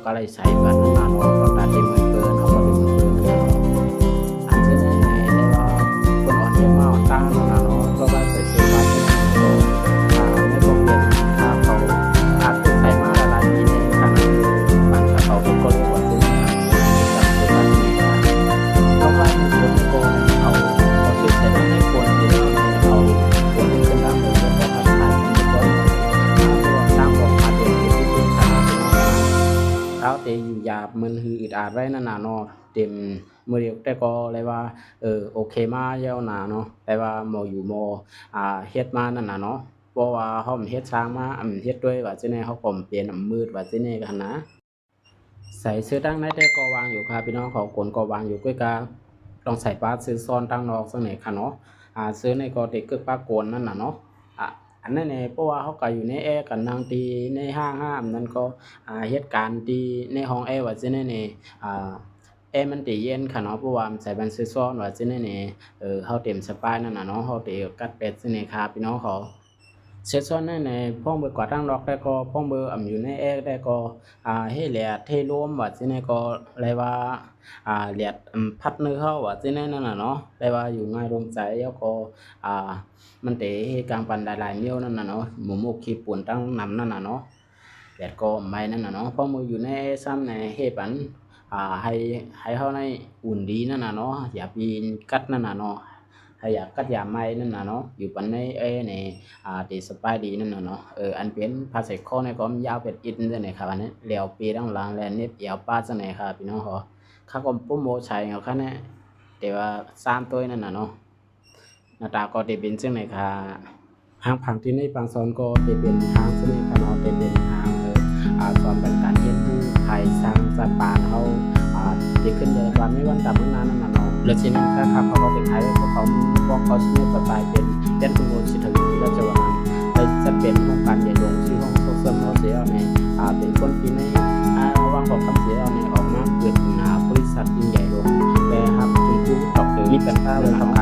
ກໍໄດ້ໃຊ້ບັດນັ້ນນະເນາະ ກໍຕັດໄດ້ໝົດເກີນ ເຮົາກໍໄດ້ໝົດເກີນນະເນາະ. ອັນເຊັ່ນນີ້ແຫຼະ ແຕ່ວ່າເພິ່ນອ່ອນເຮັດມາອ່ອນຕ່າງນັ້ນນະເນາະ ເພາະວ່າໃສ່ເສື້ອຜ້າເຊັ່ນນັ້ນກໍ ອ່າ ໃນພວກເປັນ ອ່າ ເຂົາອາດຈະໃສ່ມາຫຼາຍໆປີແລ້ວຂະໜາດ ບາງເຂົາເປັນຄົນລວຍເຊັ່ນນັ້ນ ເປັນຈັບເສື້ອຜ້າເຊັ່ນນີ້ ເພາະວ່າຄົນກໍເອົາ ເອົາເສື້ອໃສ່ມາໃນຄົນ ຫຼືວ່າເອົາຄົນເປັນດຳ ຫຼືວ່າເອົາຜ້າຂາດເປັນຕົ້ນ ອ່າ ຫຼືວ່າຕາມອອກມາເປັນເປັນຂະໜາດເນາະ. ເຮົາແຕ່ຢູ່ຢາບມັນຫືດອາດໄວ້ນັ້ນນະເນາະ ເຕັມມື້ດຽວ ແຕ່ກໍເລີຍວ່າ ເອີ ໂອເຄມາແລ້ວນະເນາະ ແຕ່ວ່າໝໍຢູ່ໝໍ ອ່າ ເຮັດມານັ້ນນະເນາະ ເພາະວ່າເຮົາເຮັດສ້າງມາ ເຮັດດ້ວຍວ່າຈັ່ງໃດ ເຮົາກໍເປັນມືດວ່າຈັ່ງໃດຫັ້ນນະ. ໃສ່ເສື້ອຕັ້ງໃນແຕ່ກໍຫວ່າງຢູ່ຄ່ະພີ່ນ້ອງເຂົາ ກົນກໍຫວ່າງຢູ່ ກ້ວຍກາຕ້ອງໃສ່ຜ້າເສື້ອຊ້ອນຕັ້ງນອກຈັ່ງໃດຄ່ະເນາະ. ອ່າ ເສື້ອນີ້ກໍໄດ້ເກີກປາກກົນນັ້ນນະເນາະ. ອ່າ ອັນນັ້ນແຫຼະ ເພາະວ່າເຮົາກໍຢູ່ໃນແອ ກໍນັ່ງທີ່ໃນຫ້າງ ຫ້າງນັ້ນກໍ ອ່າ ເຮັດການທີ່ໃນຫ້ອງແອວ່າຈັ່ງໃດນີ້ ອ່າ ແອມັນໄດ້ເຢັນຄ່ະເນາະ ເພາະວ່າໃສ່ແວ່ນເສື້ອຊ້ອນວ່າຈັ່ງໃດນີ້ ເອີ ເຮົາເຕັມສະບາຍນັ້ນນະເນາະ ເຮົາໄດ້ກັດແປດຈັ່ງໃດຄ່ະພີ່ນ້ອງເຂົາ. ເສດສ່ວນນັ້ນແຫຼະ ພວກເບີກວາດທາງນອກແຕ່ກໍ ພວກເບີ ອຳ ຢູ່ໃນແອແຕ່ກໍ ອ່າ ເຮແດດເຮລົມວ່າຈັ່ງໃດກໍ ເລີຍວ່າ ອ່າ ແດດ ອຳ ພັດໃນເຮົາວ່າຈັ່ງໃດນັ້ນນະເນາະ ເລີຍວ່າຢູ່ງ່າຍໂລ່ງໃຈ ແລ້ວກໍ ອ່າ ມັນໄດ້ເຮັດກາງປັນຫຼາຍໆແນວນັ້ນນະເນາະ ໝູກຂີ້ຝຸ່ນຕັ້ງນຳນັ້ນນະເນາະ. ແດດກໍໄໝ້ນັ້ນນະເນາະ ເພາະມື້ຢູ່ໃນແອຊ້ຳໃນເຮັດປັນ ອ່າ ໃຫ້ ໃຫ້ເຮົາໃນອຸ່ນດີນັ້ນນະເນາະ ຢາປີກັດນັ້ນນະເນາະ ໃຫ້ຢາກັດຢາໄໝ້ນັ້ນນະເນາະ ຢູ່ປັນໃນແອນີ້ ອ່າ ໄດ້ສະບາຍດີນັ້ນນະເນາະ. ເອີ ອັນເປັນຜ້າໃສ່ຄໍນີ້ກໍມັນຍາວເປັນອິດຈັ່ງໃດຄ່ະ ອັນນີ້ແລ້ວເປທາງຫຼັງ ແລະ ເນັບແອວປາດຈັ່ງໃດຄ່ະພີ່ນ້ອງເຂົາ. ຂ້າກໍບໍ່ໂມ້ໃສ່ເອົາຄັນນີ້ ແຕ່ວ່າສາມໂຕນັ້ນນະເນາະ. ໜ້າຕາກໍຈະເປັນຈັ່ງໃດຄ່ະ ຫ້າງຜັງທີ່ໃນຝັ່ງສອນກໍຈະເປັນຫ້າງເຊັ່ນນີ້ຄ່ະເນາະ ຈະເປັນຫ້າງ ເອີ ອ່າ ສອນບັນການຮຽນຮູ້ ຂາຍສ້າງສະປານເຮົາ ອ່າ ຈະຂຶ້ນເດີນວັນໃນວັນດຳເມືອງນານັ້ນນະເນາະ. ແລ້ວຊິນັ້ນຄ່ະ ເຂົາກໍຈະຂາຍໄວ້ພວກເຂົາ ບອກເຂົາຊິເປັນສະໄຕເປັນ ແດນຄຸນໂອຊິທະວິລະຈະວະນັນ ໄດ້ຈັດເປັນໂຮງການໃຫຍ່ຫຼວງ ຊື່ຫ້ອງໂຊກເສີມເຮົາເສຍເອົາໃນ ອ່າ ເປັນຄົນທີ່ໃນ ອ່າ ລະຫວ່າງຂອງຄຳເສຍເອົາໃນອອກມາເກີດ ອ່າ ບໍລິສັດຍິ່ງໃຫຍ່ຫຼວງ ແລະ ຮັບທຸນຄູດອກເຕີ ມີແປນຕາເລີຍເນາະ.